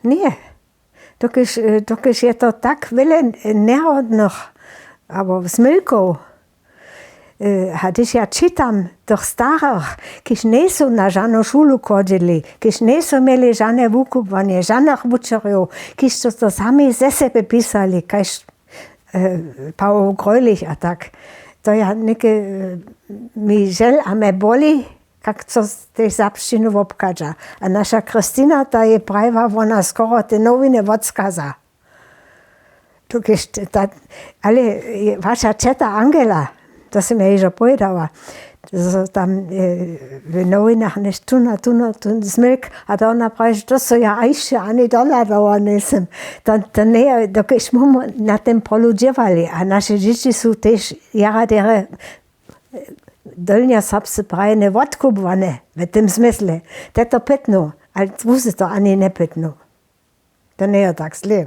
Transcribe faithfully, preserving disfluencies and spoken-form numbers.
Ně. Dokelž je to tak wjele njehodnych abo zmylkow. A hdyž ja čitam tych starych, kiž njejsu na žanu šulu chodźili, kiž njejsu měli žane wukubłanje žanych wučerjow, kiž su to sami ze sebe pisali kaž pawoł grojlich a tak, to ja něke mi žel a mje boli, kak co tež serbšćinu wobchadźa. A naša christina ta je prajiła wona skoro te nowiny wotskaza. Ale waša ćeta angela, to sy mje hižo powědała, zo tam w nowinach něš tuna tuna tun zmylk, a to wona praji, to so ja hišće ani dohladała njejsym. To njeje dokelž móhmy na tym polu dźěłali a naše dźěći su tež jara derje dolnjoserbsce prajene wotkubłane w tym zmysle. Te to pytnu, ale druzy to ani njepytnu. To njeje tak zle.